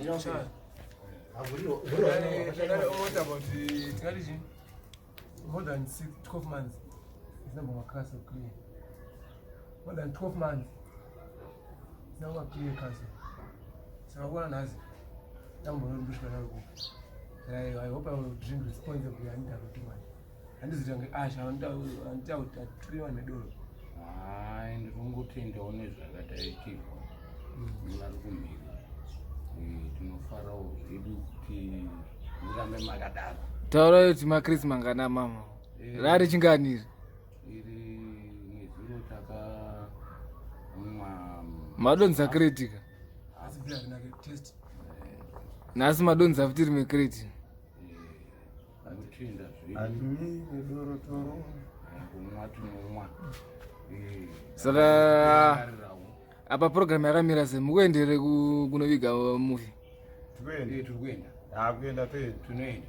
Almost about tingati chii, more than 6 12 months isina macastle clear, more than 12 months isina clear castle. Saka kuona nhasi tambonorimbusvika naro kupi. I hope I will drink responsibly. Handida kuti manje handizoita nge asha handita kuti aturi vanhu nedoro. Hai, ndinongotendawo nezvakataitirwa nevari kumhiri. Tinofarawo zvedu kuti murambe makadaro. Taurai kuti macrates mangana, mama? Rari chinganiri? Iri nezuro takamwa. Madonza crate ka. Asi bia rinake test. Nhasi madonza futi rimwe crate. Tinotenda zvedu. Hatimi nedoro toro. Kumwa tinomwa. Saka Tinofarirawo. apa program yakamira sei? Mukuendere kunoviga mufi? Tikuenda. Tiri kuenda. Hakuenda, toenda. Tinoenda.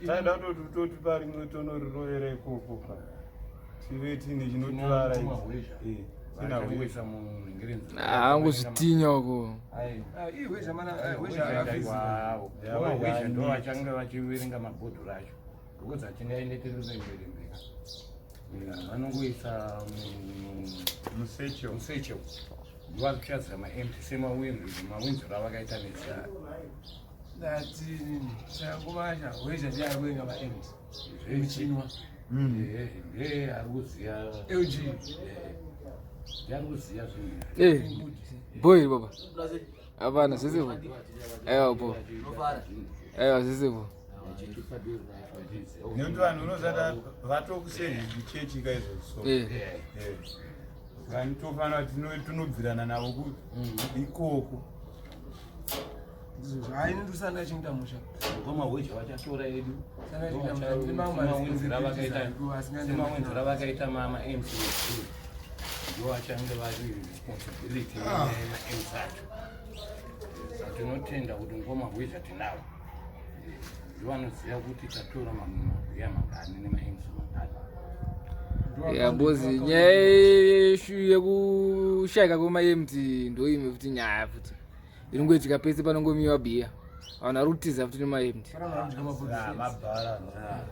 Taida kutoti toti parimwe tonorirovera ikoko pa tive tiine chinotivara. Tinohwezha. Vachangoisa munhengerenzo. Angozvitinya uko. Ihwezha mana, hwezha akafisi. Hwezha ndo vachange vachiverenga mabhodhoro acho, because hatingaende tiri remberembeka. Vanongoisa Musecho. Musecho ndivari kuchadzira maempty semawinziro avakaita nezaa. Ndati sangoma hwezha ndiye ari kuvenga maempty muchinwa. Ndiye ari kuziya. LG. Ndiye ari kuziya zvinhu. Boy baba, hapana zvisipo. Aiwa bo, aiwa zvisipo. Nekuti vanhu unosati vatokuseri kuchechi kaizvozvo so vanhu tofanira tinobvirana navo ikoko. Ndizvozvo, haini ndusana chingita musha. Ngoma hwezha vachatora edu. Saka chingita musha ndine mamwe semawinziro avakaita mamc ndo vachange vari responsibility nemamc acho. Saka tinotenda kuti ngoma hwezha tinavo, ndo vanoziva kuti tatora mabhuya mangani nemamc mangani. Ya bozi, nyaya yekushayika kwemaempty ndoimwe futi nyaya futi inongoitika pese panongomiwa bhiya, vanhu vari kutiza futi nemaempty. Mabhara.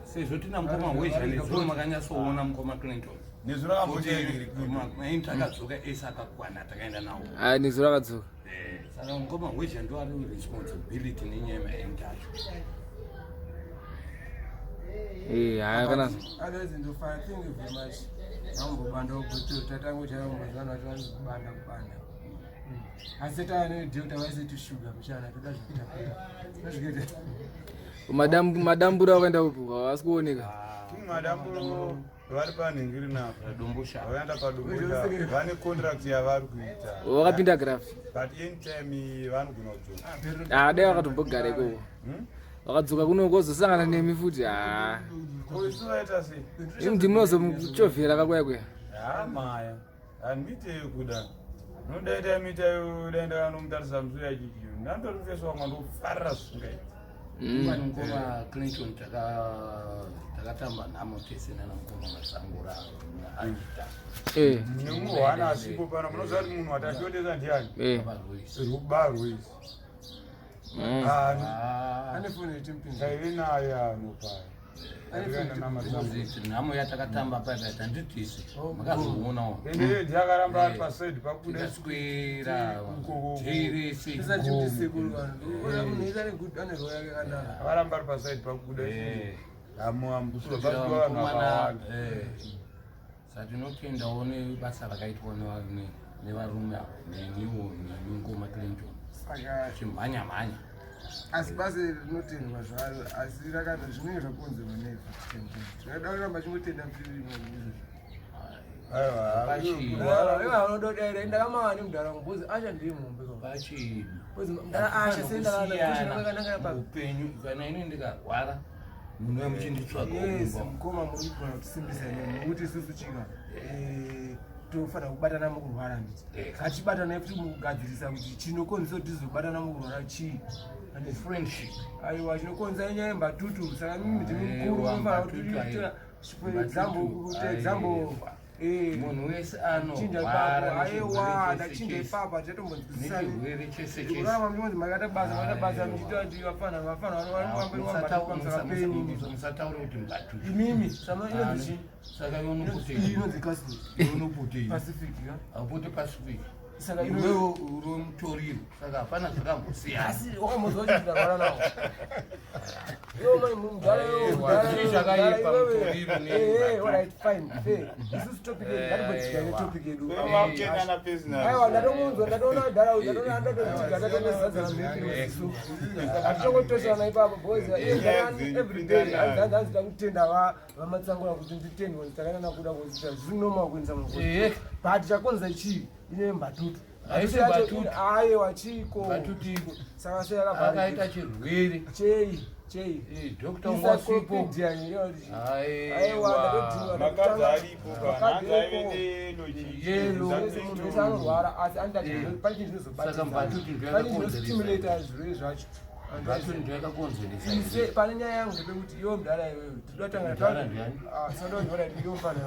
Sezvo tina mukoma hwezha, nezuro makanyatsoona mukoma Clinton. Nezuro akambochaigiri. Maempty akadzoka ese akakwana, takaenda nawo. Aya nezuro akadzoka. Saka mukoma hwezha ndo ari responsibility nenyaya yemaempty acho. Haya kana. Otherwise ndofara, thank you very much. Ambobanda ugoto tatango chaambozana vacho vanzi kubanda kubanda, asi taane delta vaiseti shuga mchana toda zvekutapira tozvikuita. Madamburo akaenda upi? Havasi kuoneka. Madamburo vari panhingiri napo. Domboshava. Vaenda paDombosha, vane contract yavari kuita. Wakapinda graft. But anytime vanogona kudzoka. Ah, dai vakatombogara ikoko. Vakadzoka kuno kozosangana nemi futi, ha. Isu vaita sei? Imi ndimi munozomuchovhera kakwaya kuya. Ha, maya handimiteyo kuda nodaita mitayo, dai ndakanomutarisa musi yachichiyo ndandori mufesi wangu ndofarira zvisingaiti. Imani mukoma Clinton, takatamba nhamo tese nana mukoma Masangura naAjita. Nemuhwana asipo pano, munoziva kuti munhu watashotesa ndiani? Rubarwisi. Ane foni yetimpinzi. Taive naye ano paya. Nhamo yatakatamba paipa tanditisi makazoonawo. Ende ndiakaramba ari paside pakuda. Tikaswera teirese. Isachimtisekuru vanhu munhu isane good ane roo yake kanaka. Akaramba ari paside pakuda amuambuswa pakuda vanhu vakawanda. Saka tinotendawo nebasa rakaitwa nevarume ava, neniwo nemungoma Clinton. Saka chimhanya mhanya. Asi basa iri rinotendwa zvaro, asi rakata zvinenge zvakonzerwa nei futi? Tinoda kuramba chingotenda futi izvozvo. Aiwa. Unododaira ndakamava nemudhara wangu bhozi asha ndiye muhombe. Pachidu. Bhozi mudhara asha sendakaanaka pa Upenyu, kana ini ndikarwara munouya muchinditsvaga. Yes. Kumba. Mukoma, muri kugona kutisimbisa nemi nokuti isusu chika tofanira kubatana mukurwara, nditi ngatibatanai futi mukugadzirisa kuti chinokonzesa kuti tizobatana mukurwara chii? Friendship. Aiwa, chinokonza inyaya yembatutu. Saka mimi ndimi mukuru, Aiwa, munofanira mbatutu, kutiitira aiwa. example kuti example. Eh. Munhu wese Chinja anorwara ipapo, aiwa nechirwere ndachinja chese chese. ipapo hatichatombonzwisisani. Nechirwere chese chese. Kuramba muchinzi makaita basa, makaita basa muchiita kuti vafana, vafana vanoamba pamusaka penyu. Musataure kuti mbatutu. Imimi, sama inonzi chii? Saka iwe Iyi unoputei? inonzi Castle Iwe unoputei? Pacific, ka? Haupute Pacific. Saka ino- Iwewe uri mutoriro. Saka hapana zvakambosiyana. Asi wakambonzwa kuti ndarwara nawo. Iwe mai mudhara iwe, Aiwa, mudhara zvii iwe, zvakaipa mudhara iwewe. mutoriro ne- Eh, eh, alright, fine, fair. Isusu topic yedu, ngatimbodya netopic yedu. Makutendana personal. Aiwa, ndatomunzwa, ndatoona dhara uyu, ndatoona ndatotiga, ndatoona zadza ramhiri Hatichangotoshana ipapo because iye Yeah, ndakani every day dzipindana. hanzi hanzi ndakutenda vamatsangura kuti nditendwe takaenda kuda kuita zvinoma kuendesa munhu Eh. but chakonza chii ine mbatutu. Haisi Yacho mbatutu. Aiwa, chiko Mbatutu iko. Saka sei Akaita akavharika chirwere. chei chei Eh, Dr. Ngwasipo. Encyclopedia here kuti chii? Aiwa, Aiwa. ndatodziwa. Makadzi aripo kana Makadzi hanzi aive aripo. neyelo Yellow. Wese munhu wese anorwara asi anoita chirwere, pane chinhu Saka mbatutu chinozobatidza ndiyo pane yakakonzeresa. chinostimulata zvirwere zvacho. Mbatutu ndiyo yakakonzeresa. Ise pane nyaya yangu ndepekuti iwe mudhara iwewe tinoda Mudhara ndiani? tangana mfana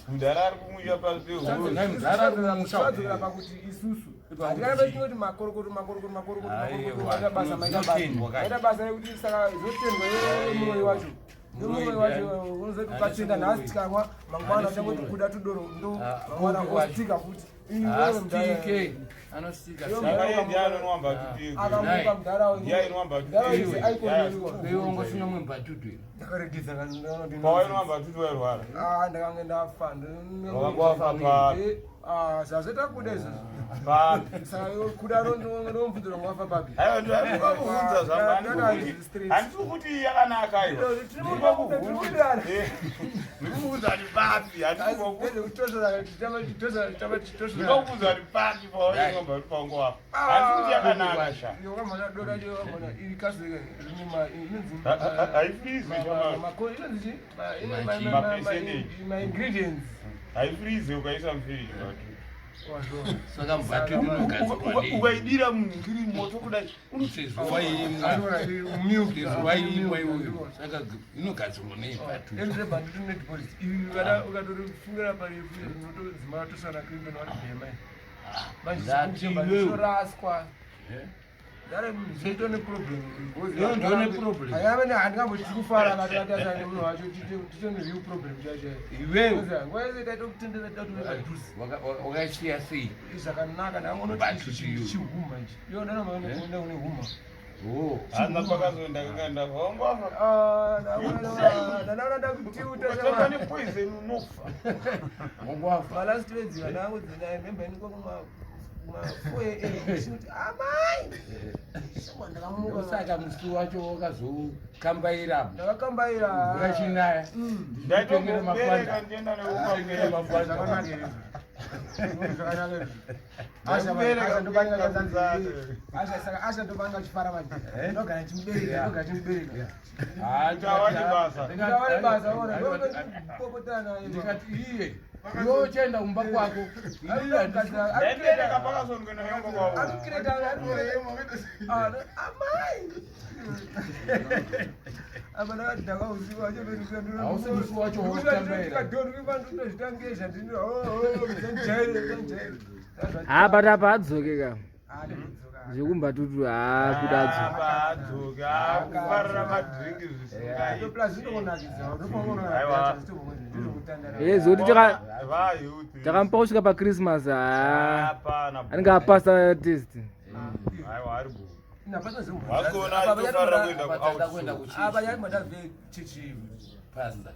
Mudhara ari kumusha pasi pehoro. Nhai mudhara ari kumusha. tadzokera pakuti isusu hatikaramba tinoti makorokoto makorokoto makorokoto makorokoto Aiwa, maita basa maita basa zvinotendwa kani. maita basa rekuti saka zvotendwa yemuroyi wacho Muroyi nemuroyi wacho ndiani? unozoti Handisi ukatenda nhasi muroyi. tikamwa mangwana Handisi uchangoti muroyi. kuda tudoro ndo Ah, mangwana kupi kwacho? ostika futi Iwewe mudhara. Asitike. Anostika. Iwe Saka iye ndiye anonwa mbatutu yego. Akamuka mudhara uyu. Ndiye ainwa mbatutu Mudhara uyu yego. icon yedu. Iwe ungosina mwe mbatutu iri. Ndakaregedza kana ndaona kuti Pawainwa mbatutu wairwara. Ah, ndakange ndafa. Wakanga wafa papi? Eh, ah, zvazoita kuda izvozvo. Papi. Saka iwe kuda ndomubvunzira wangu wafa papi. Aiwa ndakubvunza zvangu handisi kuti yakanaka aiwa. Tiri Eh, Ndikubvunza kuti papi handisi ndikubvunza kuti papi pawainwa mbatutu paunga wafa. Handisi kuti yakanaka sha. Haifrizi Mapercentage. Maingredients Haifrizi ukaisa mufiriji mbatutu. Saka mbatutu inogadzirwa nei? Ukaidira munhingiri moto kudai Sezvo waimwa. Sezvo waimwa iwewe. Saka inogadzirwa nei mbatutu? Ukatorifungira parefu unotodzimara tosana Clinton vari bhema Ndati iwewe. chinoraswa Eh? ndone problem Iwe ndione problem. handingamboti kufara katatasa nemunhu wacho titone real problem chacho Iwewe. nguva yese taitokutendera tatoadhusi Wakasiya sei? zvakanaka Batutu iyoyo. ndangonoti ichi iyo ndanomaone une huma Oh. hanza pakazo ndakanga ndafa wanga wafa ndanaona ndakutiuta ukatamba nepoison unofa Wanga wafa. malast words vanangu dzinarememba inikwa kuma 4 am amai Shuwa, ndakamuka Saka musi wacho wakazokambaira. ndakakambaira Mvura chinaya. Ndichitengera ndaitombobereka mafanta. ndienda Nditengera mafanta. Zvakanaka izvi. Zvakanaka izvi. Ndakubereka Asha ndopanga kubereka Asha saka Asha ndopanga achifara manje. Ndogara chimubereka, ndogara chimubereka. Tawani basa. Ndawale basa ona. Ndopopotana naye. Ndikati iye iwe uchaenda kumba kwako. Inini handisi- ndaibereka pakazongoenda nyongo kwavo Akukireta amai. Apa ndakadhaka usiku wacho Hausi musi wacho wokutambaira. ndozvitangesha ndini oh musanjaire musanjaire. ha but apa adzoke ka zvekumbatutu ha kuda adzoke Apa adzoka kufarira madhiringi zvisingaiti Eh, zoti vayouth takamupa kusvika pachristmas ha hapana anenge apasa test aiwa ari bo Vasikuona achitofarira kuenda Apa tada kuenda kuout kuchechi. Pastor.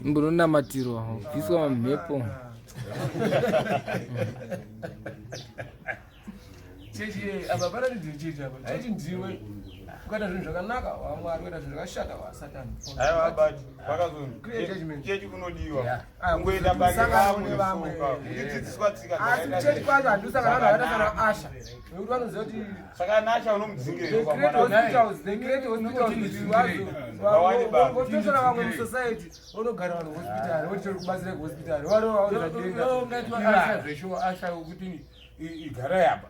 mbononamatirwa bviswa mamhepo Chechi apa pana ndidziwe chechi apa chechi ndiwe ukaita zvinhu zvakanaka wamwari ukaita zvinhu zvakashata wasatani aiwa but Clear judgment. vakazochechi kunodiwa Yeah. kungoenda bake Musangano vamwe nevamwe. soka uchidzidziswa tsika asi dzakaita chechi sei. kwacho handisangana vanhu vakaita sana asha nekuti vanoziva kuti saka nasha They unomudzingira create hospitals, they create hospitals kuti Vawane basa. votosana vamwe musociety vonogara vanhu hospital votitori kubatsira kuhospital varovaudza denda Ungaitwa asha zveshuwa asha wekuti igarai apa.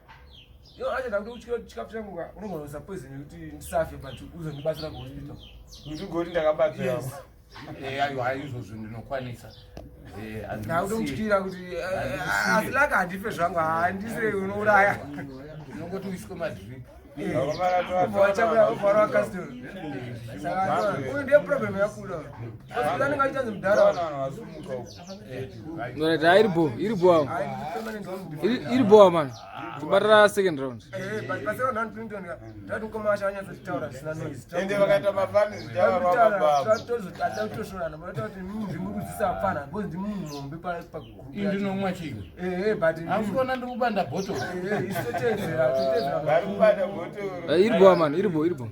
Yo, acha ndakuti utyira chikafu changu ka unogona kuisa poison yekuti ndisafe but uzondibatsira kuhospital ndigoti ndakabatsira Yes. Eh, aiwa izvozvo ndinokwanisa. Eh, handisiye. Ndakutomutyira kuti eh, asi laka handife zvangu, handise unouraya. Ndinongoti uiswe madrip. Vachabuya kastori. Saka uyu ndiye problem yakuda, anenge achanzi mudhara. Vanhu vasumuka uku. Alright, ah, iri bo, iri bo awo. Iri bo man. Tobatira second round. Pasecond round Clinton tati mukoma wacho anyatsotaura zvisina noise. Ende vakaita mafani zvichavarwa mababa. Tatoshorana maita kuti ndimurikudzisa apfana because ndimunhu muhombe. Ii, ndinomwa chii? Ehe, but Hausi kuona ndiri kubanda bhotoro? Isu totedzera, totedzera. Vari kubata bhotoro. Ah, iri bo man, iri bo, iri bo.